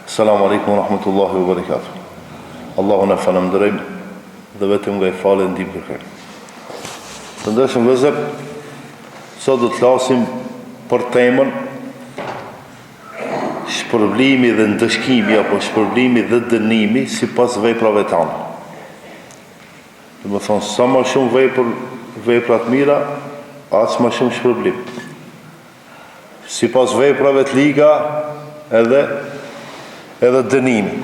Selamu alejkum wa rahmetullahi wa barakatuh. Allahun e falënderojmë dhe vetëm nga ai falje e ndihmë kërkojmë. Të ndershëm vëllezër, sot do të flasim për temën shpërblimi dhe ndëshkimi apo shpërblimi dhe dënimi sipas veprave tona. Domethonë, sa ma shumë vepër, vepra të mira, aq ma shumë shpërblim. Sipas veprave të liga edhe edhe dënimi.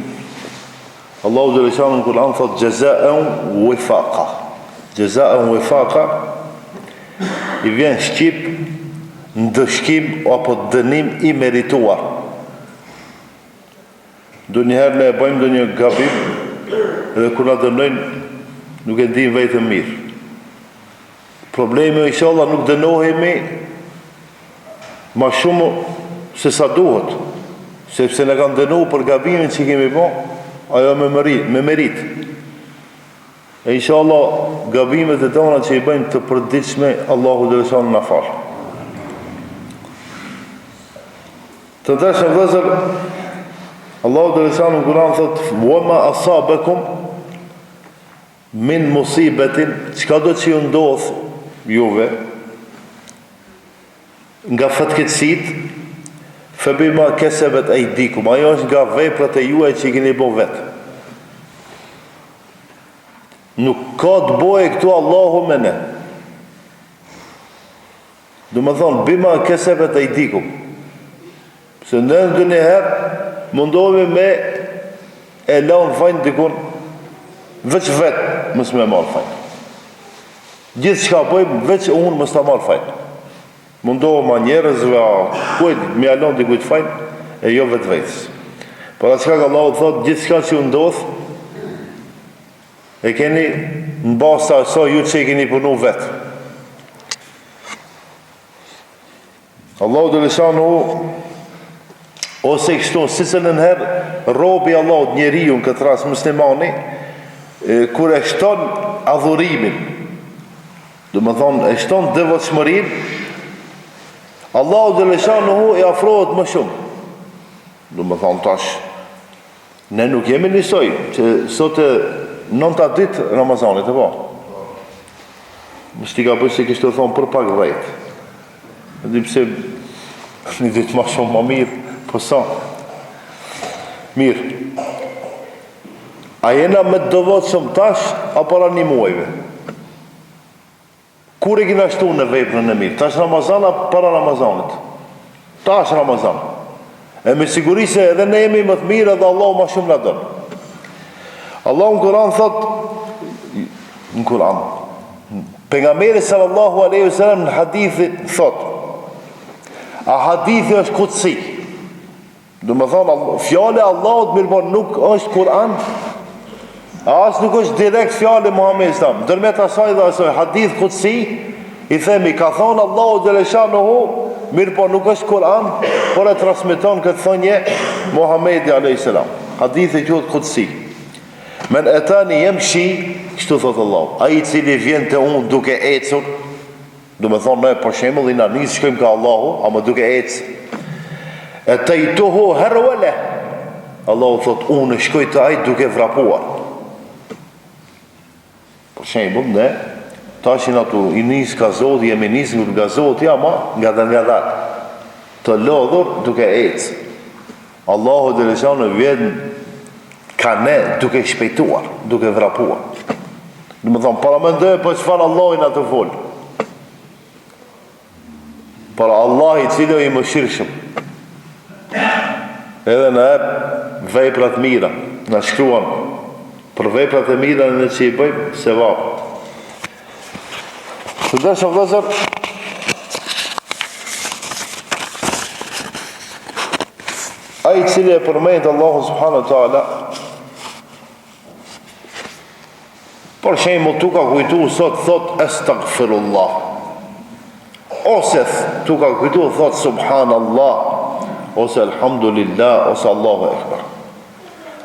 Allahu xhele shanuhu në Kur'an thot jazaa'un wifaqa. Jazaa'un wifaqa i vjen shqip ndëshkim apo dënim i merituar. Ndonjëherë ne e bëjmë ndonjë gabim dhe kur na dënojnë nuk e ndijmë veten mirë. Problemi inshallah nuk dënohemi ma shumë se sa duhet, sepse na kanë dënu për gabimin që kemi bo, ajo me merit, me merit. E inshallah gabimet e tona që i bëjmë të përditshme, Allahu xhele shanuhu na fal. Të ndershëm vëllezër, Allahu xhele shanuhu në Kur'an thotë: "Wa ma asabakum Min musibetin, çkado që ju ndodh juve nga fatkeqësitë, fe bima kesebet ejdikum, ajo është nga veprat e juaja që i keni bo vetë. Nuk ka të bojë këtu Allahu me ne. Domethonë, bima kesebet ejdikum. Se ne ndonjëherë mundohemi me e lanë fajin dikun, veç vetë mos me marrë fajin. Gjithçka bëjmë, veç unë mos ta marr fajin. Mundohem ma njerëzve, a kujt, me ia lanë dikujt fajin, e jo vetvetes. Por atë çka ka Allahu thotë, gjithçka që ju ndodh, e keni në bazë të asaj ju që e keni punu vetë. Allahu xhele shanuhu ose kështu secilën herë robi i Allahut njeriu në këtë rast muslimani kur e shton adhurimin domethonë e shton devotshmërinë Allahu xhele shanuhu i afrohet më shumë domethonë tash Ne nuk jemi njësoj, që sot e nënta ditë Ramazanit, e po? Mos t'i gaboj se kishte thonë për pak dhejtë. E di pse një ditë ma shumë ma mirë, po sa? Mirë. A jena më të devotshëm tash, a para një muajve? Kur e kina shtu në veprën e mirë? Tash Ramazan a para Ramazanit? Tash Ramazan. E me siguri se edhe ne jemi më të mirë edhe Allahu ma shumë na don. Allahu në Kur'an thot në Kur'an Pejgamberi sallallahu alaihi wasallam në hadithin thot A hadithi është kutsi Domethonë, fjala e Allahut mirëpo nuk është Kur'an, as nuk është direkt fjala e Muhammedit sallam. Ndërmjet asaj dhe asaj, hadith kutsi, i themi, ka thonë Allahu xhele shanuhu, mirëpo nuk është Kur'an, por e transmiton këtë thënie Muhammedi a.s. Hadithi quhet kutsi. Men etani jemshi, kështu thotë Allahu, ai i cili vjen te unë duke ecur, Domethonë, ne për shembull jena nis shkojmë ka Allahu, ama duke ecë. Etejtuhu herwele. Allahu thot, unë shkoj te ai duke vrapuar. Për shembull, ne tash jena tu u nis ka Zoti, jemi nis nga Zoti, ama ngadalë ngadalë. Të lodhur duke ecë. Allahu xhele shanuhu vjen ka ne duke shpejtuar, duke vrapuar. Domethonë, paramendoje për çfarë Allahu jena tu folë. Por Allah i cili o i mëshirshëm. Edhe na jep vepra të mira, na shkruan për veprat e mira ne që i bëjmë sevap. Të ndershëm vëllezër, ai i cili e përmend Allahu subhanahu wa taala për shembull t'u ka kujtu sot thot estagfirullah ose t'u ka kujtu thot subhanallah ose alhamdulillah ose Allahu ekber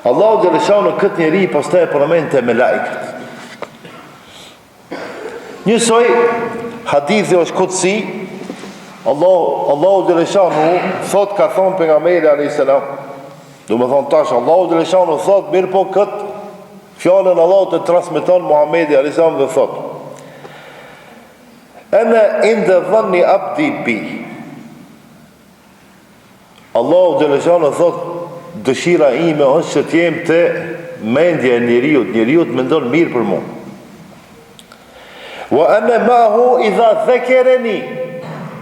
Allahu xhele shanuhu këtë njeri pastaj e përmend te melaiket Njësoj, hadithi është kutsi, Allahu, Allahu xhele shanuhu, thot ka thonë pejgamberi a.s. Domethonë tash, Allahu xheleshanuhu thot, mirëpo këtë fjalën Allahut e transmeton Muhammedi a.s. dhe thot. Ene inde dhanni abdi bi. Allahu xheleshanuhu thot, dëshira ime është që t'jem te mendja e njeriut, njeriu t'mendon mirë për mu. Wa ene ma'ahu idha dhekereni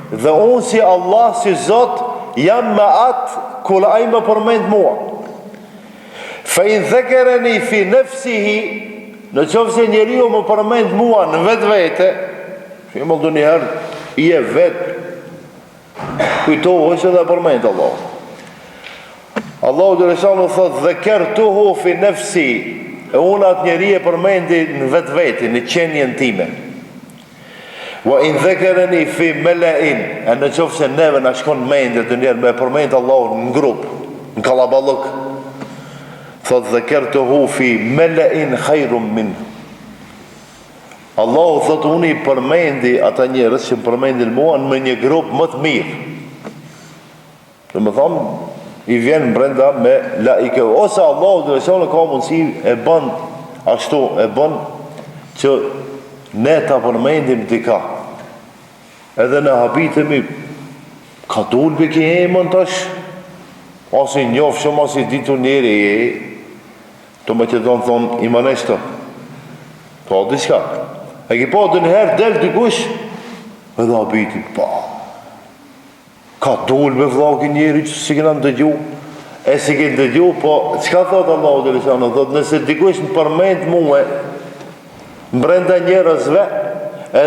Dhe unë si Allah, si Zot, jam me atë kur ai më përmend mua. Fe in dhekereni fi nefsihi Në qoftë se njeriu më përmend mua në vetvete, shembull ndonjëherë je vetë Kujtohesh edhe e përmend Allahun. Allahu xheleshanuhu thot dhekertuhu fi nefsi e unë atë njeri e përmendi në vetvete, në qenien time. Wa in dhekereni fi melein, e në qoftë se neve na shkon mendja ndonjëherë me e përmend Allahun në grup, në kallaballëk, thot dhekertuhu fi melein khajrum min. Allahu thotë unë i përmendi ata njerëz që më përmendin mua në një grup më të mirë. Domethonë, i vjen brenda melaikeve. Ose Allahu xheleshanuhu ka mundësi e bën ashtu, e bën që ne ta përmendim dika. Edhe ne habitemi, ka dul be ky emën tash, as i njofshëm, as i ditur njeri, Të më që donë thonë, i më neshtë. Po, diçka. E ki po, ndonjëherë del dikush, edhe habiti, pa. Ka dul be vlla ky njeri që s'i kena ndëgju, e s'i kena ndëgju, po, çka thot Allahu xheleshanuhu, thot, nëse dikush më përmend mue, mbrenda njerëzve,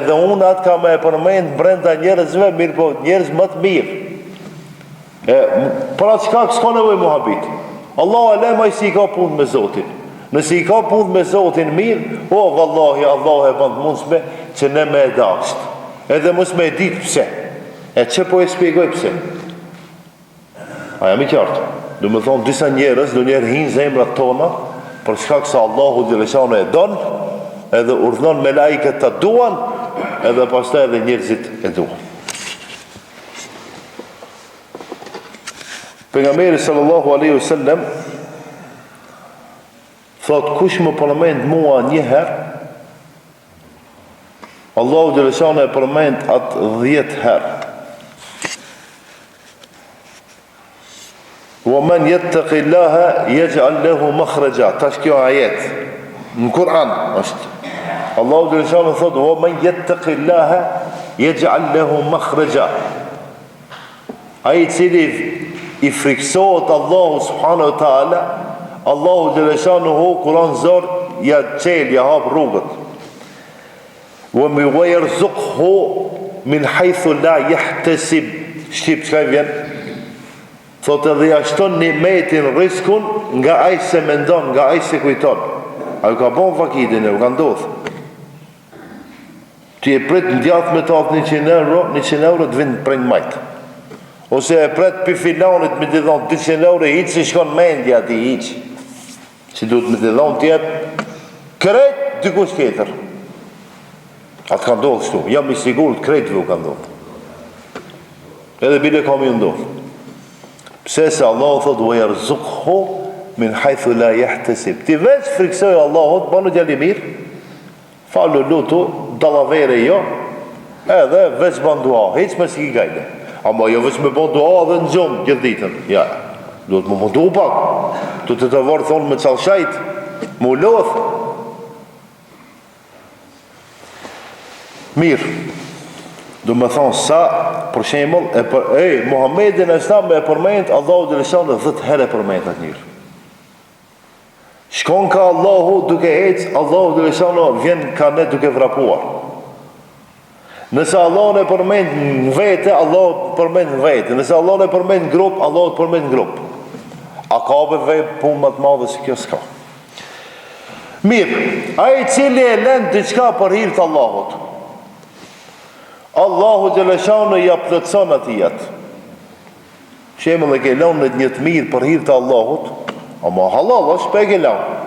edhe unë atë kam me e përmend mbrenda njerëzve, mirëpo njerëz më të mirë. E, për atë shkak s'ka nevojë m'u habit. Allahu alem ai si i ka punët me Zotin. Nëse i ka punët me Zotin mirë, o vallahi Allahu e bën të mundshme që ne me e dasht. Edhe mos me e ditë pse. E që po e shpjegoj pse. A jam i qartë? Domethonë, disa njerëz, ndonjëherë hinë zemrat tona, për shkak se Allahu xheleshanuhu e don, edhe urdhnon melaiket ta duan, edhe pastaj edhe njerëzit e duan. Pejgamberi sallallahu alaihi wasallam thot kush më përmend mua një herë Allahu xheleshanuhu e përmend atë 10 herë. Wa men yattaqillaha yaj'al lahu makhraja. Tash kjo ajet në Kur'an është. Allahu xheleshanuhu thot wa men yattaqillaha yaj'al lahu makhraja. Ai i cili i frikësohet Allahu subhanahu wa taala, Allahu xheleshanuhu kur o n'zor ja çel, ja hap rrugët. Wa yerzuqhu min haythu la yahtasib. Shqip çka i vjen? Thotë edhe ja shton nimetin rriskun nga ai s'e mendon, nga ai s'e kujton. A ju ka bon vaki ndonjëherë, ju ka ndodh. Ti e pret në djathtë me të atë 100 euro, 100 euro të vjen prej majt. Ose e pret pi filanit me t'i dhonë 200 euro, hiç s'i shkon mendja atij, hiç. Si duhet me t'i dhonë t'jep, krejt dikush tjetër. A të ka ndodhë kështu, jam i sigurt krejtve u ka ndodhë. Edhe bile ka me ju ndodhë. Pse se Allahu thot, wa jerzukhu min hajthu la jahtesib. Ti veç friksoju Allahut, banu djalë i mirë, Falu lutu, dallavere jo, edhe veç ban dua, hiç më s'ki gajle. Ama jo veç me ban dua edhe në gjumë gjithë ditën. Ja, duhet me u mundu pak. Duhet të të vorë thonë me çalshajt, me u lodh. Mirë, domethonë sa, për shembull, e për, ej, Muhammedin alejhi selam e përmend, Allahu xheleshanuhu dhetë herë e përmend atë njeri. Shkon ka Allahu duke ecë, Allahu xheleshanuhu vjen ka ne duke vrapuar. Nëse Allahun e përmend në vete, Allahu të përmend në vete. Nëse Allahun e përmend në grup, Allahu të përmend në grup. A ka be ve punë më të madhe se kjo s'ka. Mirë, ai i cili e lën diçka për hir të Allahut. Allahu xheleshanuhu ja plotëson atij atë. Shembull e ke lënë një të mirë për hir të Allahut, ama hallall është po e ke lënë.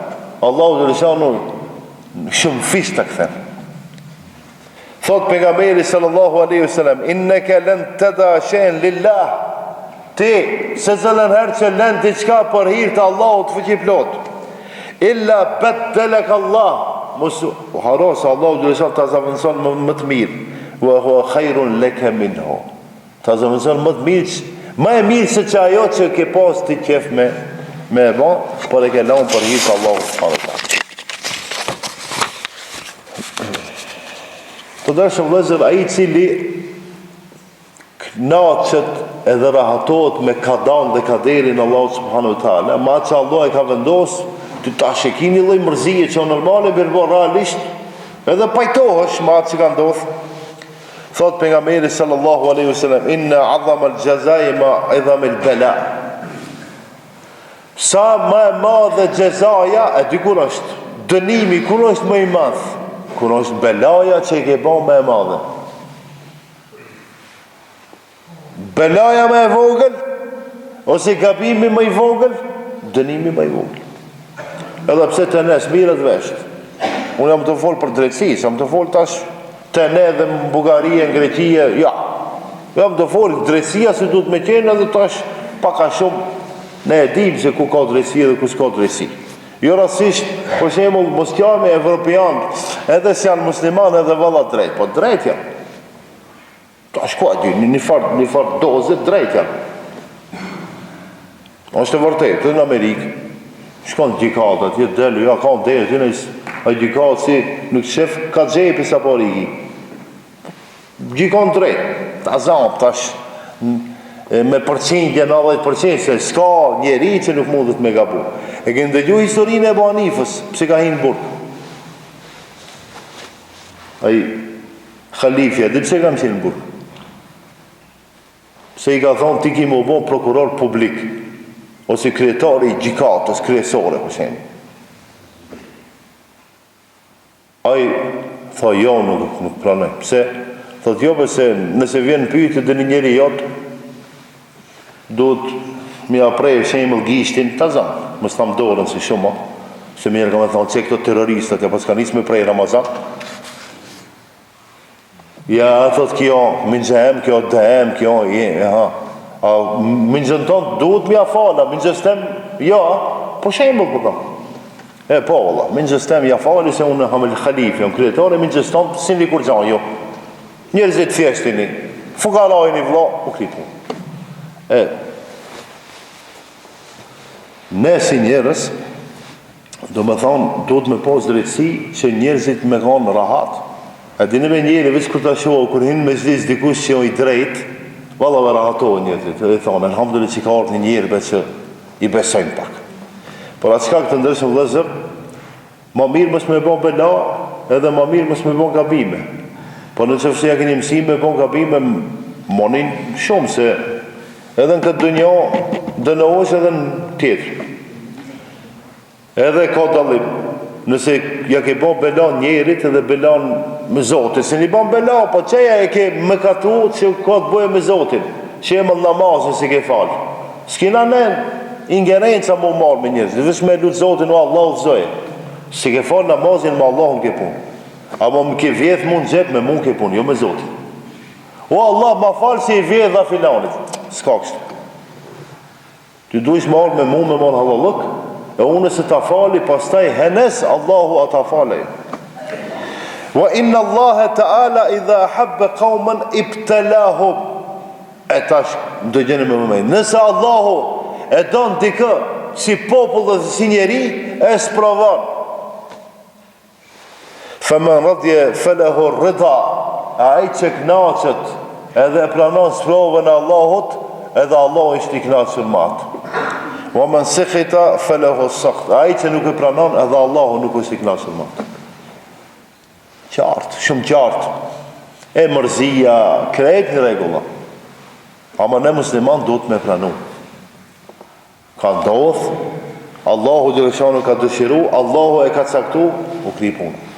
Allahu xheleshanuhu shumëfish ta kthen. Thot pejgamberi sallallahu alaihi wasallam, innaka lan tada shay'an lillah. Ti, secilën herë që len diçka për hir të Allahut fuqiplotë, illa beddeleke Allah, mos harro se Allahu xhele ta zavendëson me, më të mirë, wa huwa khairun leke minhu. Ta zavendëson më të mirë, më e mirë se që ajo që ke pas ti qef me, me e ba, por e ke lanë për hir të Allahut subhanahu wa taala. Të ndershëm vëllezër, ai i cili Kënaqet edhe rahatohet me kadanë dhe kaderin e Allahut subhanahu wa taala, me atë që Allahu e ka vendos, ti tash e ki një lloj mërzie që normale mirëpo realisht edhe pajtohesh me atë që ka ndodh. Thot pejgamberi sallallahu alaihi wasallam, inna azam al jazai ma idham al bala. Sa më e madhe xhezaja, e di kur është dënimi, kur është më i madh? Kur është belaja që e ke ba më e madhe. Belaja më e vogël ose gabimi më i vogël, dënimi më i vogël. Edhe pse te ne s'mirret vesh. Unë jam tu fol për drejtësi, s'jam tu fol tash te ne dhe në Bullgari e në Greqi, ja. Jam tu fol drejtësia si duhet me qenë edhe tash pak a shumë ne e dimë se ku ka drejtësi dhe ku s'ka drejtësi. Jo rastësisht, për shembull, mos qajmë evropian, edhe se janë musliman edhe valla drejt, po drejt janë. Tash ku a di, një farë, një farë doze drejt janë. Është e vërtetë, edhe në Amerikë, shkon në gjykatë atje, del, ja ka në derë, aty ai gjykatësi nuk shef ka xhepi sa pare i ki. Gjykon drejt, ta zam tash me përqindje 90% se s'ka njeri që nuk mundet me gabu. E keni dëgju historinë e Ebu Hanifës, pse ka hi në burg? Ai halifja, di pse ka mshel në burg? Pse i ka thonë ti ki me u bo prokuror publik, ose kryetari i gjykatës kryesore, për shembull. Ai tha jo nuk nuk pranoj. Pse? Thot jo pse nëse vjen në pyetje ndonjë njeri jot duhet me ja pre shembull gishtin ta zam, mos tham dorën se shumë, se mirë kam me thonë që këto terroristat ja paska nis me prej Ramazan. Ja, thot kjo, minxha jem, kjo DM, kjo, je, ha. A, minxhën tonë duhet me ja fala, minxhës tem, jo, po shembull po thom. E, po, valla, minxhës tem ja fali se unë jam halif, jam kryetar e minxhës tonë, s'jeni kurgja, jo. Njerëzit thjesht jeni, fukara jeni vlla, u kry punë. E, ne si njerëz, Domethonë, duhet me pas drejtësi që njerëzit me kanë rahat. E dini me njeri, veç kur ta shohë, kur hin n'mexhlis dikush që o i drejt, valla ve rahatohen njerëzit, edhe i thonë, elhamdulillah që ka ardhë një njeri be që i besojmë pak. Por atë çka të ndershëm vëllezër, ma mirë mos me bo bela, edhe ma mirë mos me bo gabime. Po në qoftë se ja keni mësim me bo gabime, monin shumë se edhe në këtë dynjo dënohesh edhe në tjetër. Edhe ka dallim, nëse ja ke bo bela njerit edhe belan me Zotin, se një ban bela, po qeja e ke mëkatu që ka të bëjë me Zotin, shembull namazin s'i ke falë. S'kina ne ingerenca me u marrë me njerëz, veç me lutë Zotin o Allah udhëzoje. S'i ke falë namazin me Allahun ke punë. Ama më ke vjedh mu në xhep me mu ke punë, jo me Zotin. O Allah, ma falë se i vjedha filanit. S'ka kështu. Ti duhesh me ardhë me mu me marrë hallallëk, e unë nëse ta fali, pastaj henes Allahu a ta fal. Wa inna Allahe ta'ala idha ahabba qauman ibtalahum. E tash ndëgjoni me vëmendje. Nëse Allahu e don dikë si popull dhe si njeri, e sprovon. Femen radije felehu rida, e ai që knaqet edhe e pranon sprovën e Allahut, edhe Allahu është i knaqur me atë. Wa men sekhita felehu sakht, e ai që nuk e pranon, edhe Allahu nuk është i knaqur me atë. Qartë, shumë qartë. E mërzia, krejt në rregull. Ama ne musliman duhet me pranu. Ka ndodh, Allahu xheleshanuhu ka dëshiru, Allahu e ka caktu, u kry puna.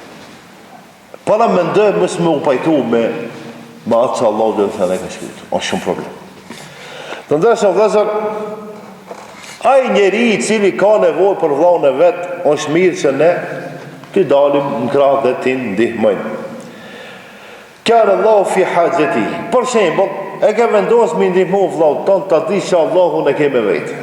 Paramendo mos me u pajtu me, me atë që Allahu xheleshanuhu e ka shkrujt. Osht shumë problem. Të ndershëm vëllezër, ai njeri i cili ka nevojë për vllaun e vet, është mirë që ne t'i dalim në krah dhe t'i ndihmojmë. Kane Allahu fi haxhetihi. Për shembull, E ke vendos me i ndihmu vllaut tënd ta dish që Allahun e ke me vete.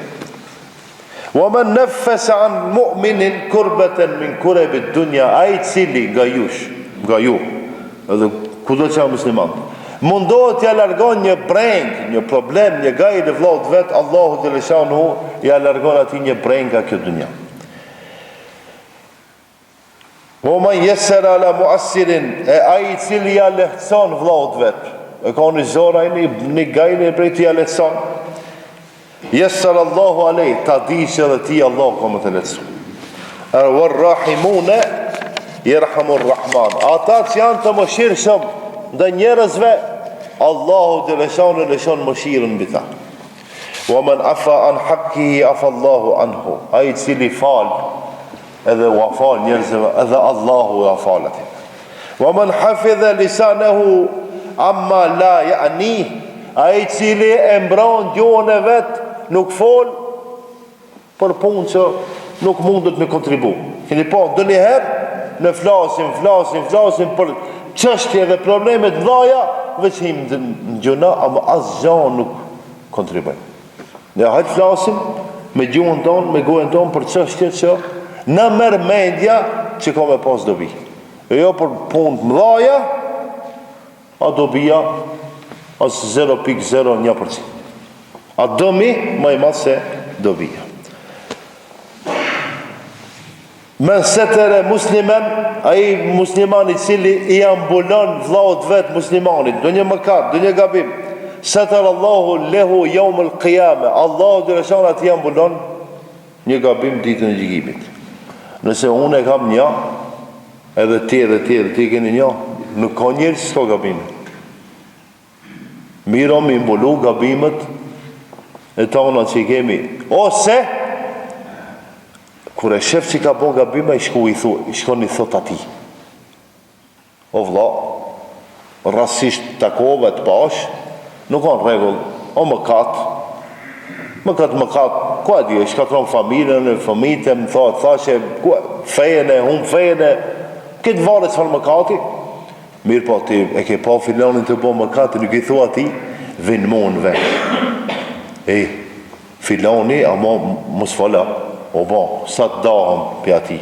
Wa men neffese an mu'minin kurbeten min kurebi dunja, ai i cili nga jush, nga ju, edhe kudo që janë musliman, mundohet t'ja largon një brengë, një problem, një gajle vllaut vet, Allahu xheleshanuhu ja largon atij një brengë nga kjo dunja. Wa men jessere ala muassirin, e ai i cili ja lehtëson vllaut vet, e ka një zor ai një, një gajle e prej ti ja lehtëson, jessere Allahu alejh, ta di që edhe ti Allahu ka me të lehtësu. E war rahimune, jerhamur rahman, ata që janë të mëshirshëm ndaj njerëzve, Allahu xheleshanuhu lëshon mëshirën mbi ta. Wa men afa an hakkihi afa Allahu anhu, ai i cili fal, edhe ua fal njerëzve edhe Allahu ua fal atij. Wa man hafidha lisanahu amma la ya'ni, ai i cili e mbron gjuhën e vet, nuk fol për punë që nuk mundet me kontribu. Keni pa ndonjëherë ne flasim, flasim, flasim për çështje dhe probleme të mëdha, veç him në gjynah, ama asgjë nuk kontribojmë. Ne hajt flasim me gjuhën tonë, me gojën tonë për çështje që na merr mendja që ka me pas dobi. E jo për punë të mëdhaja, a dobia as 0.01%. A dëmi ma i madh se dobia. Men setere muslimen, ai musliman i cili i ja mbulon vllaut vet muslimanit, ndonjë mëkat, ndonjë gabim, seter Allahu lehu jeumel kijame, Allahu xheleshanuhu atij ja mbulon një gabim ditën e gjykimit. Nëse unë e kam një, edhe ti edhe ti edhe ti keni një, nuk ka njeri që s'ka gabime. Mirë o mi mbulu gabimet e tona që i kemi. Ose, kur e shef që ka bo gabime, i shku i thu, i shkon i thot atij. O vlla, rastësisht takova të pash, nuk ka në rregull, o mëkat, mëkat, mëkat, ku e di, e shkatërron familjen, e fëmijët, e më thotë, thashe, ku e, fejen e, humb fejen e, këtë varet çfarë mëkati, Mirëpo ti e ke pa filanin tu bo mëkat nuk i thua atij vin mu në vet ej filani ama mos fol a o bo sa të dahem pi atij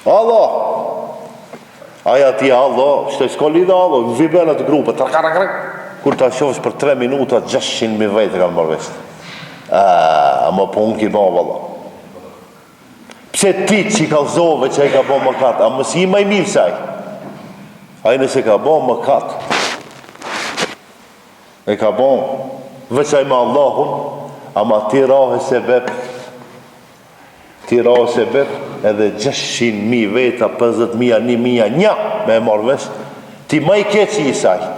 Allah ai atij Allah shtë s'ka lidhje Allah në viber atë grupe trak trak trak kur ta shohësh për 3 minuta 600 mijë vetë kanë marrë vesh a ama punë ki bo valla Pse ti që i kallzove që ai ka bo mëkat, a mos je ma i mirë se ai? Ai nëse ka bo mëkat, e ka bo veç ai me Allahun, ama ti rahe sebep, ti rahe sebep edhe 600.000 veta, 50.000, 1.000, një me e marrë vesh, ti ma i keq je se ai.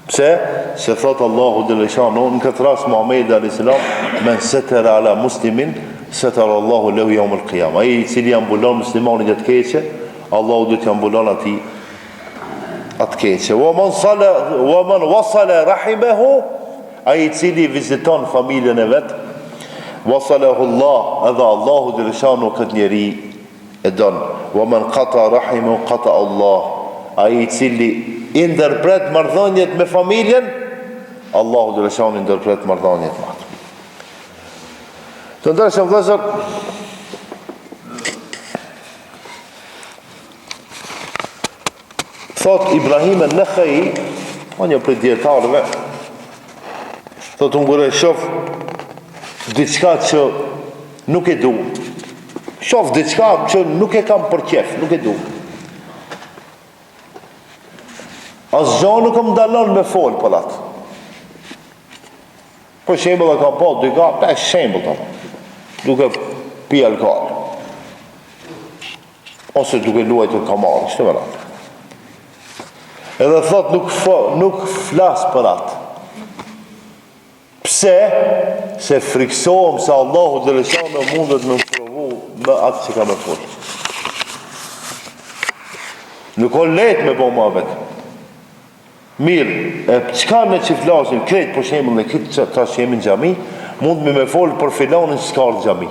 Pse? Se thot Allahu xheleshanuhu në këtë rast Muhamedi alayhis salam men setera ala muslimin setera Allahu lehu yawm al-qiyam. Ai i cili ja mbulon muslimanit një të keqe, Allahu do t'ia mbulon atij atë keqe. Wa man sala wa man wasala rahimahu, ai i cili viziton familjen e vet, wasalahu Allah, edhe Allahu xheleshanuhu këtë njeri e don wa man qata rahimahu qata Allah ai i cili i ndërpret marrëdhëniet me familjen Allahu xheleshanuhu i ndërpret marrëdhëniet me atë të ndershëm vëllezër thot Ibrahim en-Nehai o një prej dijetarëve thot unë kur e shof diçka që nuk e du Shof diçka që nuk e kam për qef, nuk e du. Asgjo nuk më ndalon me fol për atë. Për shembull e kam pa dika, për shembull të duke pi alkohol. Ose duke luajtur kamar, kështu me radhë. Edhe thot nuk fo, nuk flas për atë. Pse? Se friksohem se Allahu xheleshanuhu mundet me më provu me atë që kam me fol. Nuk o lehtë me bo muhabet. Mirë, e çka ne që flasim, krejt për shembull në këtë që tash jemi në xhami, mundmi me fol për filanin që s'ka ardhë xhami.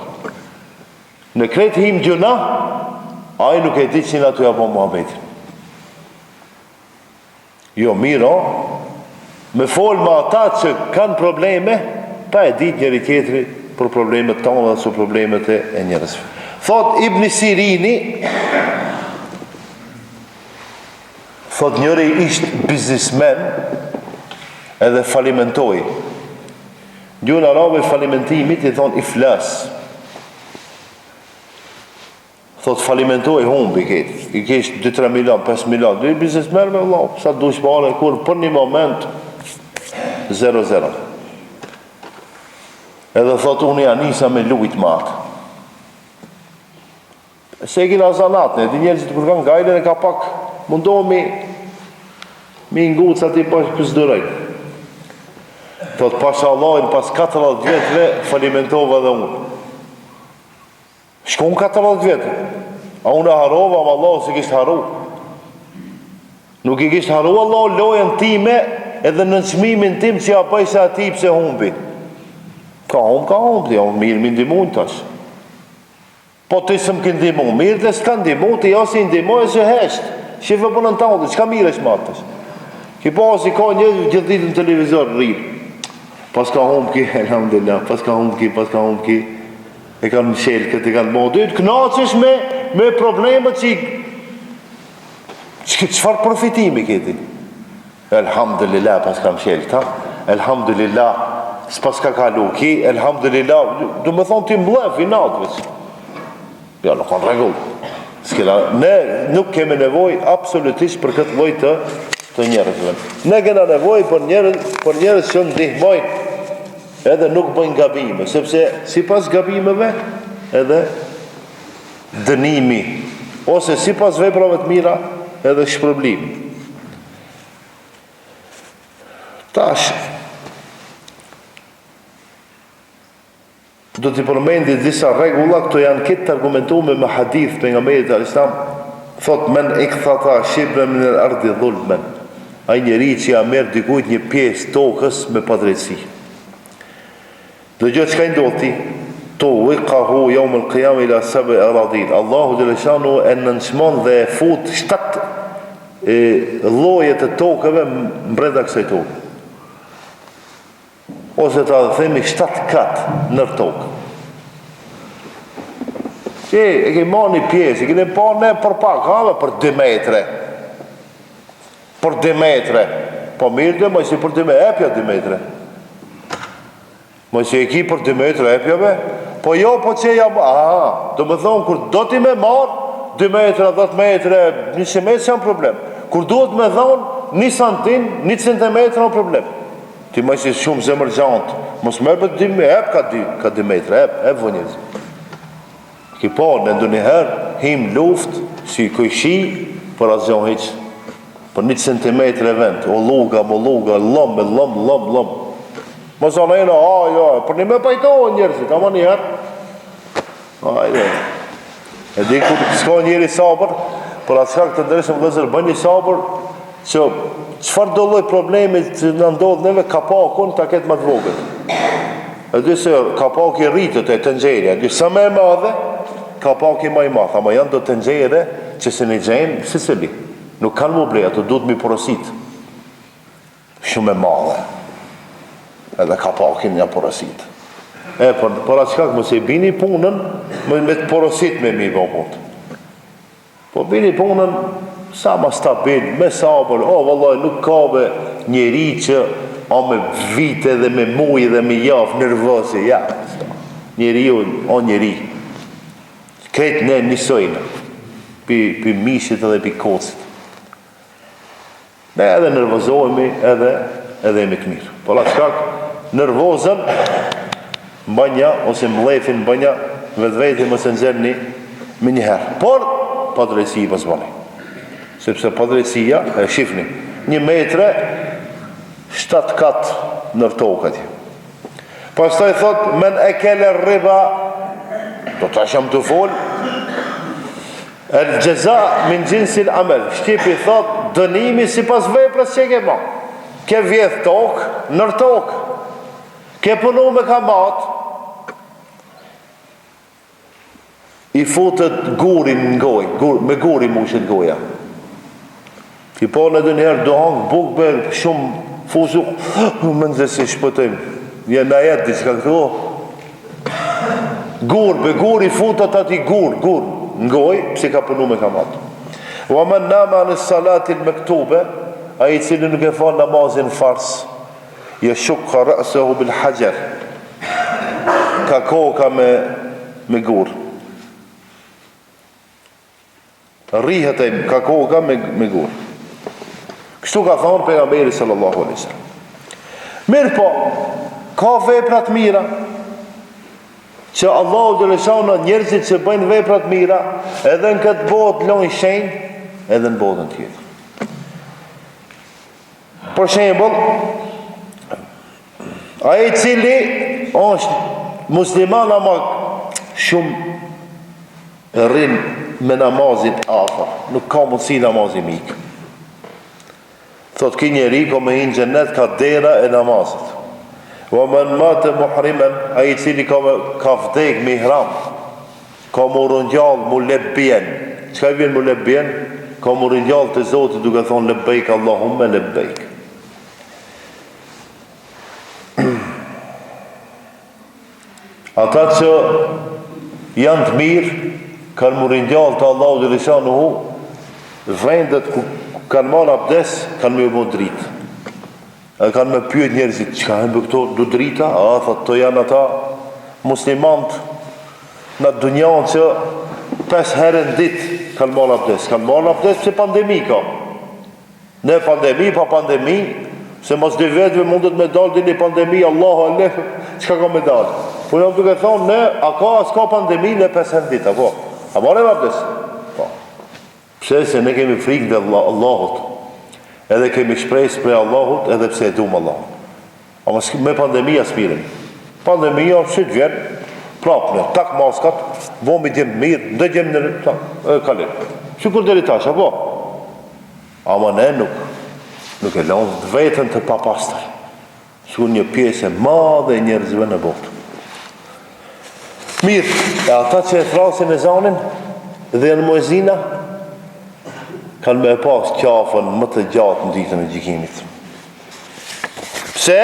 Ne krejt him n'gjynah, ai nuk e di që jena tu ja bo muhabetin. Jo, mirë, o. Me fol me ata që kanë probleme, pa e ditë njëri tjetri për problemet tona dhe problemet e, e njerëzve. Thot Ibn Sirini, thot njëri ishte biznismen edhe falimentoi. Gjuhën arabe falimentimit i thonë iflas. Thot falimentoi humbi krejt. I kish 2-3 milion, 5 milion. Dhe biznesmen me vëlla, sa dush pare kur për një moment 0-0. Edhe thot unë ja nisa me lujt me atë. Se e kina zanat, ne, di njerëzit kur kanë gajlen e ka pak mundohemi mi nguc aty po s'durojnë. Thot pasha Allahin pas 40 vjetëve falimentova edhe unë. Shkun 40 vjet. A unë e harrova, ama Allahu s'i kishte harru. Nuk i kishte harru Allahu lojën time edhe nënçmimin tim që ja bëjsha atij pse humbi. Ka humb, ka humb, ti, unë mirë mi ndihmu tash. Po ti s'më ke ndihmu, mirë dhe s'ka ndihmu, ti ose i ndihmoj ose hesht. Shife punën tënde, çka mirë është më tash. Ki po si ka njerëz gjithë ditën në televizor rrin. Pas ka humb ki, elhamdulillah, pas ka humb ki, pas ka humb ki. E kanë mshel këtë, e kanë bo dytë, knaqesh me, me problemet që i... Që çfarë përfitimi ke ti? Elhamdulillah, pas ka mshel këta, elhamdulillah, s'pas ka kalu ki, elhamdulillah, do me thonë ti mllef, inat veç. Jo, nuk ka rregull. S'kena, ne nuk kemi nevojë absolutisht për këtë lloj të të njerëzve. Ne kena nevojë për njerëz, për njerëz që ndihmojnë edhe nuk bëjnë gabime, sepse sipas gabimeve edhe dënimi ose sipas veprave të mira edhe shpërblimi. Tash do t'i përmendi disa rregulla, këto janë krejt të argumentume me hadith pejgamberit alejhi selam, thot men iktata shibren min el ardi dhulmen, ai njeri që ja merr dikujt një pjesë tokës me padrejtësi. Dëgjo çka i ndodh atij, tuwikahu jawm el qiyame ila sab'i aradin, Allahu xheleshanuhu e nënçmon dhe e fut shtatë lloje të tokëve mbrenda kësaj toke. Ose ta themi shtatë kat nër tokë. E, e ke marrë një pjesë, e keni pa ne për pak, ha, dhe për 2 metre. Për 2 metre. Po mirë dhe, masi për 2 metre, epja 2 metre. Masi e ki për 2 metre, epja be. Po jo, po që jam, aha, do me thonë, kur do ti me marrë, 2 metre, 10 metre, 100 metre, s'janë problem. Kur duhet me dhonë, një santim, një centimetër, në problem. Ti masi shumë zemërgjanë, mos merr për dy metra, ep ka dy, ka dy metra, ep, ep vënjez. Ki po, ne ndonjëherë, him luft, si kojshi, për asgjo hiç, për një centimetër e vend, o lluga, mo lluga, lëm, lëm, lëm, lëm. Mos anë e në, a, jo, për një me pajtohen njerëzit, ama njëherë, Ajde. E di kur s'ka njeri sabër, për atë shkak të ndershëm vëllezër, bëni sabër që çfarë do lloj problemi që na ndodh neve kapakun ta ketë më të vogël. E di se kapaki rritet e tenxherja, e di sa më e madhe, kapaki më i madh, ama janë do tenxhere që s'e një gjen secili. Nuk kanë mu ble, ato duhet mi porosit. Shumë e madhe. Edhe kapakin ja porosit. E, për, për atë shkak, mos e bini punën, me, me të porosit me mi bo punë. Po bini punën, sa ma stabil, me sabër, o, vallaj, nuk ka be njeri që o me vite dhe me muj dhe me javë nervozi, ja, njeriu, o njeri. Krejt ne njësojna, pi, pi mishit edhe pi kocit. Ne edhe nervozohemi edhe edhe jemi të mirë. Për atë shkak nervozën mbanja ose mllefin mbanja vetvete mos e nxjerrni menjëherë. Por padrejtësi mos bëni. Sepse padrejtësia e shifni një metre 7 kat nër tokë atje. Pastaj thot men ekele riba do tash jam tu fol El xheza min xhinsil amel, shqipi thot dënimi sipas veprës që ke ba. Ke vjedh tokë, nër tokë. Ke punu me kamat. I futet guri në gojë, gur, me gur i mushet goja. Ti po ndonjëherë do hangë bukë me shumë. Fusu, mendze si shpëtojmë. Je na jet diçka këtu. Gur, be gur i futet atij gur, gur, në gojë, pse ka punu me kamatë. Wa men nama ani salatil mektube, ai i cili nuk e fal namazin farz, jeshukku ra'sehu bil haxher, ka koka me, me gur. Rrihet ai ka koka me, me gur. Kështu ka thonë pejgamberi sallallahu alaihi wasallam. Mirëpo, ka vepra të mira që Allahu xheleshanuhu njerëzit që bëjnë vepra të mira, edhe në këtë botë lojnë shenjë, edhe në botën tjetër. Për shembull, ai i cili është musliman ama shumë Rrin me namazin afër, nuk ka mundësi namazi me ik. Thot ky njeri ka me hi në xhennet ka dera e namazit. Wa men mate muhrimen, ai i cili ka me, ka vdek me ihram, ka m'u ringjall mulebbijen. Çka i vjen mulebbijen? Ka m'u ringjall te Zoti duke thonë lebbejk Allahumme lebbejk. Ata që janë të mirë, kanë m'u ringjallë te Allahu xheleshanuhu, vendet ku kanë marrë abdes, kanë me u bo dritë. E kanë me pyet njerëzit, çka janë këto do drita? A, thot, to janë ata muslimant në dunja që pes herë në ditë kanë marrë abdes. Kanë marrë abdes pse pandemi ka. Ne pandemi, pa pandemi, se mas dy vetëve mundet me dalë dhe një pandemi, Allahu alem, çka ka me dalë. Po jam duke thonë, ne, a ka, a s'ka pandemi, ne pesë herë n'ditë, apo? A marrim abdes? Po. Pse se ne kemi frikë ndaj Allahut, edhe kemi shpresë prej Allahut, edhe pse e dumë Allahun. Ama me pandemia s'mirremi. Pandemia si të vjen, prapë ne, tak maskat, bohmi djem të mirë, ndëgjem në tak, e kalon. Sikur deri tash, apo? Ama ne nuk, nuk e lamë veten të papastër. Sikur një pjesë e madhe e njerëzve në botë. Mirë, e ata që e thrasin ezanin dhe janë muezina, kanë me e pas qafën më të gjatë në ditën e gjykimit. Pse?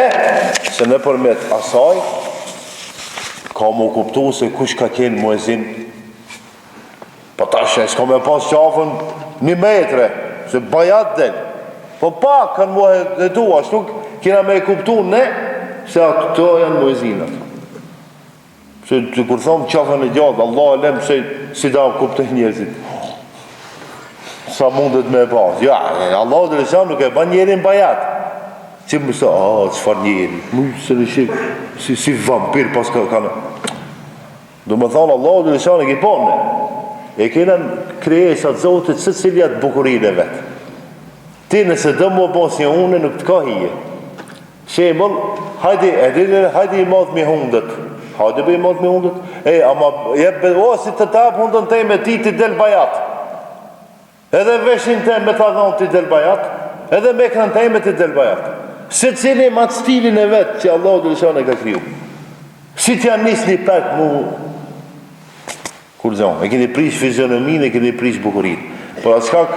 Se nëpërmjet asaj ka m'u kuptu se kush ka qenë muezin. Po tash e s'ka me pas qafën një metre, se bajat del. Po pak kanë mu hetu, ashtu kena me e kuptu ne se ato janë muezinat. Se të kur thomë qafën e gjatë, Allahu alem se si ta kuptojnë njerëzit. Sa mundet me e pas. Ja, Allahu xheleshanuhu nuk e ban njerin bajat. Që më sa, ah, çfarë njeri, më se në shik, si, si vampir pas ka kanë. Domethonë, Allahu xheleshanuhu e ki po ne. E kena krijesat e Zotit secili atë bukurinë e vet. Ti nëse do m'u bo si unë, nuk të ka hije. Shembull, hajde, e di, hajde i matmi hundët. Hajde be i matmi hundët. E, ama, jep, o, si të tap hundën teme ti, ti del bajat. Edhe veshin tem me ta dhonë ti del bajat, edhe mekrën teme ti del bajat. Secili me atë stilin e vet që Allahu xheleshanuhu e ka kriju. Si t'ja nis një pak mu kurgjo, e keni prish fizionominë, e keni prish bukurinë. Për atë shkak,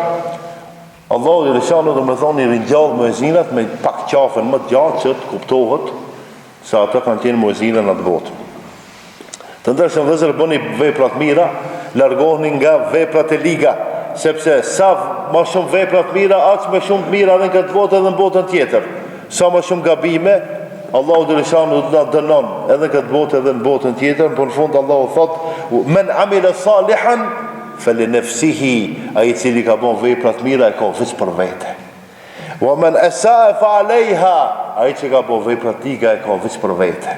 Allahu xheleshanuhu domethonë i ringjall muezinat me pak qafën më të gjatë që të kuptohet se ata kanë qenë muezina në atë botë. Të ndershëm vëllezër bëni vepra të mira, largohuni nga veprat e liga, sepse sa më shumë vepra të mira, aq më shumë të mira edhe në këtë botë edhe në botën tjetër. Sa më shumë gabime, Allahu xheleshanuhu do të na dënon edhe në këtë botë edhe në botën tjetër, por në fund Allahu thotë: "Men amila salihan Feli nefsihi, ai i cili ka bon vepra të mira e ka veç për vete. Wa men esae fa alejha, ai që ka bon vepra të liga e ka veç për vete.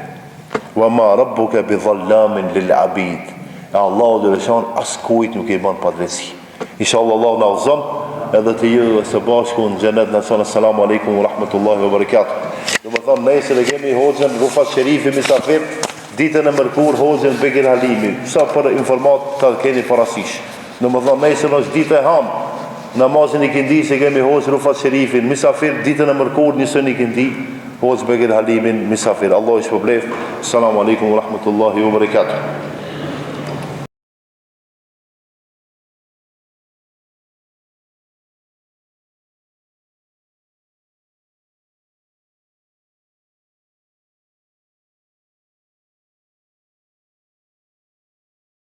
Wa ma rabbuke bi dhallamin lil abid. E Allahu xheleshanuhu askujt nuk i bon padrejtësi. Inshallah Allahu na udhëzon edhe të gjithëve së bashku në xhenet na çon. Assalamu alaikum wa rahmatullahi wa barakatuh. Domethonë nesër e kemi hoxhën Rufat Sherifi misafir Ditën e mërkurë hoxhën Bekir Halimi, sa për informatë ta keni parasysh. Domethonë nesër është ditë e hanë, namazin e ikindisë e kemi hoxhë Rufat Sherifin, misafir ditën e mërkurë njësoj në ikindi, hoxhë Bekir Halimin, misafir. Allahu ju shpërbleftë. Selam alejkum wa rahmetullahi wa barakatuh.